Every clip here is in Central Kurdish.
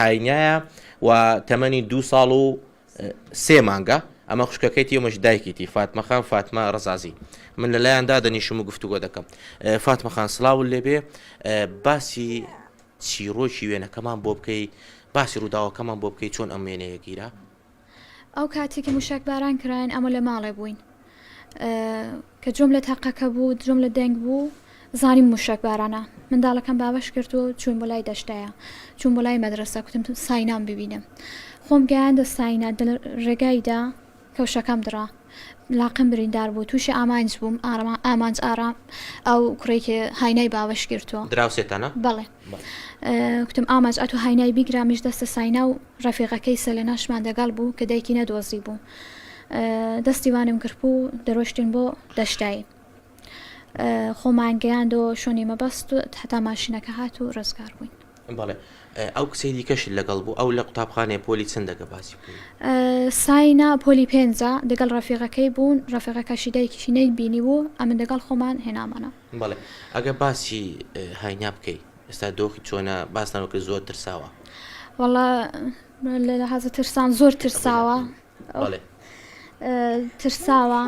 هاینایە و تەمەنی دوو ساڵ و سێ مانگە، ئەمە خوشکەکەیتی ئەمەش دایکیتی فاتمە خان فاتمە ڕەزازی من لەلایان دادەنیشم و گفتوگۆ دەکەم فاتمە خان سڵاوت لێبێ باسی چیڕۆکی وێنەکەمان بۆ بکەی باسی ڕووداوەکەمان بۆ بکەی چۆن ئەم وێنەیە گیرا؟ ئەو کاتێک کە موشەک باران کراین ئەمە لە ماڵێ بووین کە جۆم لە تەقەکە بوو جۆم لە دەنگ بوو زانیم موشەک بارانە منداڵەکەم باوەش کرد و چوین بۆ لای دەشتایە چوون بۆ لای مەدرەسە کوتم ساینام ببینم خۆم گەیاندە ساینا ڕێگایدا کەوشەکەم دڕا لاقم بریندار بوو تووشی ئامانج بووم ئامانج ئارام ئەو کوڕێکی هاینای باوەش گرتووە دراوسێتانە بەڵێ کوتم ئامانج ئەتو هاینای بیگرا میش دەستە ساینا و ڕەفیقەکەی سەلێناشمان دەگەڵ بوو کە دایکی نەدۆزی بوو دەستی وانم گرپوو دەرۆشتین بۆ دەشتایی خۆمان گەیاندەوە شوێنی مەبەست و هەتا ماشینەکە هات و ڕزگار بووین. بەڵێ ئەو کچەی دیکەشت لەگەڵ بوو ئەو لە قوتابخانەیە پۆلی چەندەکە باسی بکەی؟ ساینا پۆلی پێنجە دەگەڵ ڕەفیقەکەی بوون ڕەفیقەکەشی دایکیشی نەیبینی بوو ئەمن دەگەڵ خۆمان هێنامانە. بەڵێ ئەگە باسی هاینا بکەی ئێستا دۆخی چۆنە باستان کرد زۆر ترساوە؟ وەڵا لە لەحازە ترسان زۆر ترساوە ترساوە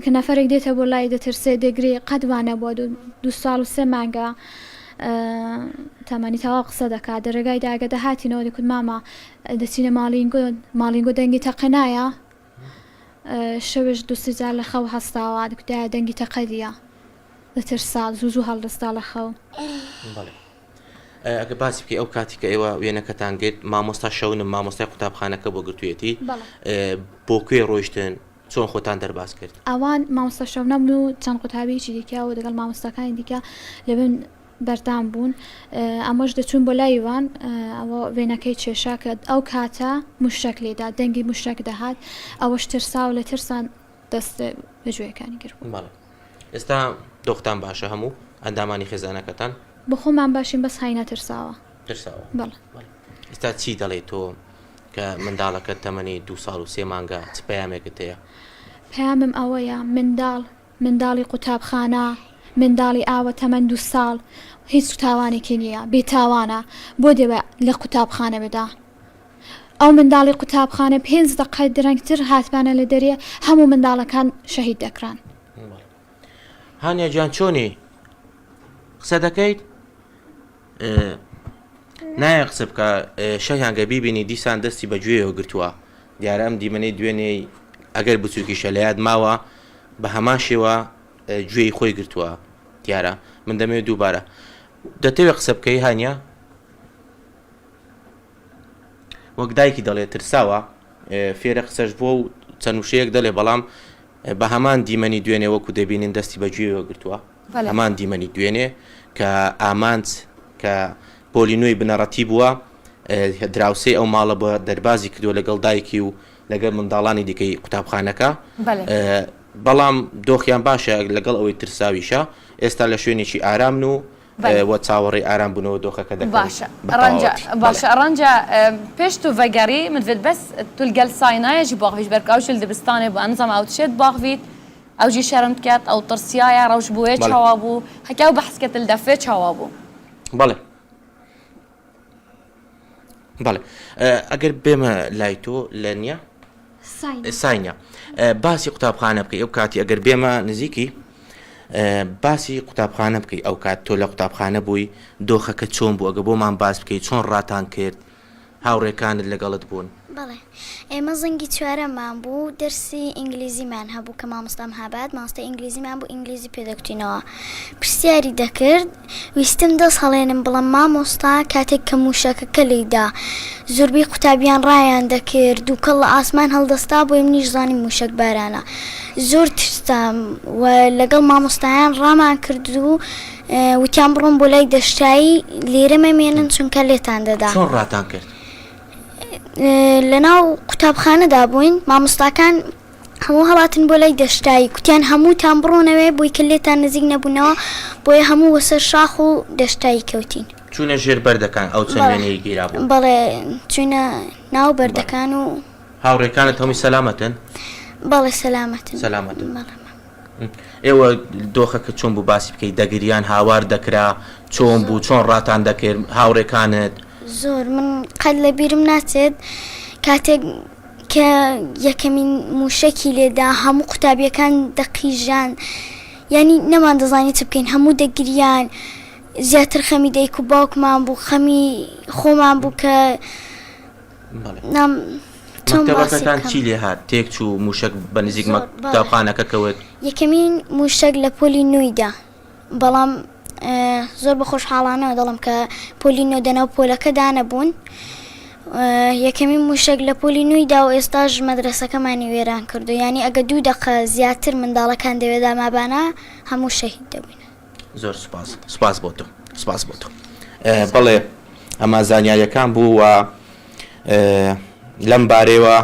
کە نەفرێک دێتە بۆ لای دەترسێ دەگری قەت وانە بووە دو ساڵ و سێ مانگە تەمەنی تەواو قسە دەکات دەرێگای داگە دەهاتینەوە دەکوت ماما دەچینە ماڵینگۆ ماڵینگۆ دەنگی تەقە نایە شەوێش دوسی جار لە خەو هەستاوە دەکوتایە دەنگی تەقە دیە دەترسا زوو زوو هەڵدەستا لە خەو. ئەگە باسی بکەی ئەو کاتی کە ئێوە وێنەکەتان گرت مامۆستا شەونم مامۆستای قوتابخانەکە بۆ گرتوویەتی بۆ کوێ ڕۆیشتن چۆن خۆتان دەرباز کرد؟ ئەوان مامۆستا شەونم و چەند قوتابیی دیکە و دەگەڵ مامۆستاکانی دیکە لەبن بەردان بوون ئەمەش دەچوون بۆ لای وان ئەوە وێنەکەی کێشا کە ئەو کاتە موشەک لێدا دەنگی موشەک دەهات ئەوەش ترسا و لە ترسان دەست بە گوێیەکانی گرت بوو. بەڵێ ئێستا دۆختان باشە هەموو ئەندامانی خێزانەکەتان؟ بۆ خۆمان باشین بەس هاینا ترساوە. ترساوە؟ بەڵێ. ئێستا چی دەڵێی تۆ کە منداڵەکەت تەمەنی دوو ساڵ و سێ مانگە چ پەیامێکت هەیە؟ پەیامم ئەوەیە منداڵ منداڵی قوتابخانە منداڵی ئاوە تەمەن دوو ساڵ هیچ تاوانێکی نییە بێتاوانە بۆ دەوێ لە قوتابخانە بدا ئەو منداڵی قوتابخانە پێنج دەقە درەنگتر هاتبانە لە دەرێ هەموو منداڵەکان شەهید دەکران. هانیا گیان چۆنی؟ قسە دەکەیت؟ نایە قسە بکە شەهیان گە بیبینی دیسان دەستی بە گوێیەوە گرتووە دیارە ئەم دیمەنەی دوێنێی ئەگەر بچووکیشە لە یاد ماوە بە هەمان شێوە گوێی خۆی گرتووە دیارە من دەمەوێت دووبارە دەتەوێت قسە بکەی هانیا؟ وەک دایکی دەڵێ ترساوە فێرە قسەش بووە و چەند وشەیەک دەڵێ بەڵام بە هەمان دیمەنی دوێنێ وەکو دەبینین دەستی بە گوێیەوە گرتووە هەمان دیمەنی دوێنێ کە ئامانج کە پۆلی نوێی بنەڕەتی بووە دراوسێی ئەو ماڵە بۆ دەربازی کردووە لەگەڵ دایکی و لەگەڵ منداڵانی دیکەی قوتابخانەکە بەڵام دۆخیان باشە لەگەڵ ئەوەی ترساویشە ئێستا لە شوێنێکی ئارامن و و چاوەڕێی ئارام بوونەوە دۆخەکە دەکەن باشە بە ڕەنجە تەواوەتی. بەڵێ. باشە ڕەنجە پێش تو ڤەگەڕی من ڤت بەس تو لگەل ساینایە ژی باخڤیش بەرک ئەو ژل دبستانێ بوو ئەنزام ئەو تشێت باخڤیت ئەو ژی شەرم دکەت ئەو تڕسیایە ڕەوش بوێ بەڵێ. چاوا بوو هەکە ئەو بەحس کەت ل دەفێ چاوا بوو. بەڵێ. بەڵێ ئەگەر بێمە لای تۆ لە نییە ساینە باسی قوتابخانە بکەی ئەو کاتی ئەگەر بێمە نزیکی باسی قوتابخانە بکەی ئەو کات تۆ لە قوتابخانە بووی دۆخەکە چۆن بوو ئەگە بۆمان باس بکەیت چۆن ڕاتان کرد هاوڕێکانت لەگەڵت بوون؟ بەڵێ ئێمە زەنگی چوارەممان بوو دەرسی ئینگلیزیمان هەبوو کە مامۆستا مهاباد مامۆستای ئینگلیزیمان بوو ئینگلیزی پێ دەگوتینەوە پرسیاری دەکرد ویستم دەست هەڵێنم بڵێم مامۆستا کاتێک کە مووشەکەکە لێیدا زۆربەی قوتابیان ڕایان دەکرد دووکەڵ لە ئاسمان هەڵدەستا بۆیە منیش زانیم مووشەک بارانە زۆر ترسام و لەگەڵ مامۆستایان ڕامان کرد و وتیان بڕۆن بۆ لای دەشتایی لێرە مەمێنن چونکە لێتان دەدا. چۆن ڕاتان کرد؟ لەناو قوتابخانەدا بووین مامۆستاکان هەموو هەڵاتن بۆ لای دەشتایی کوتیان هەمووتان بڕۆنەوێ بۆی کە لێتان نزیک نەبوونەوە بۆیە هەموو وەسەر شاخ و دەشتایی کەوتین. چوونە ژێر بەردەکان ئەو چەند وێنەیەی گیرابوو؟ بەڵێ چووینە ناو بەردەکان و. هاوڕێکانت هەمووی سەلامەتن؟ بەڵێ سەلامەتن. سەلامەتن. بەڵێ. ئێوە دۆخەکە چۆن بوو باسی بکەی دەگریان هاوار دەکرا چۆن بوو چۆن ڕاتان دەکرد هاوڕێکانت؟ زۆر من قەت لە بیرم ناچێت کاتێک کە یەکەمین موشەکی لێدا هەموو قوتابیەکان دەقیژان یانی نەمان دەزانی چ بکەین هەموو دەگریان زیاتر خەمی دایک و باوکمان بوو خەمی خۆمان بوو کە نام چۆن باسی مەکتەبەکەتان بکەم چی لێ هات تێک چوو موشەک بە نزیک زۆر بەڵێ قوتابخانەکە کەوت؟ یەکەمین موشەک لە پۆلی نۆی دا بەڵام زۆر بە خۆشحاڵانەوە دەڵێم کە پۆلی نۆ دەناو پۆلەکەدا نەبوون یەکەمین موشەک لە پۆلی نوێی دا و ئێستاش مەدرەسەکەمانی وێران کردو یانی ئەگە دوو دەقە زیاتر منداڵەکان دەوێدا مابانا هەموو شەهید دەبووین. زۆر سوپاس سوپاس بۆ تۆ سوپاس بۆ تۆ بەڵێ ئەمە زانیاریەکان بوو و لەم بارەیەوە.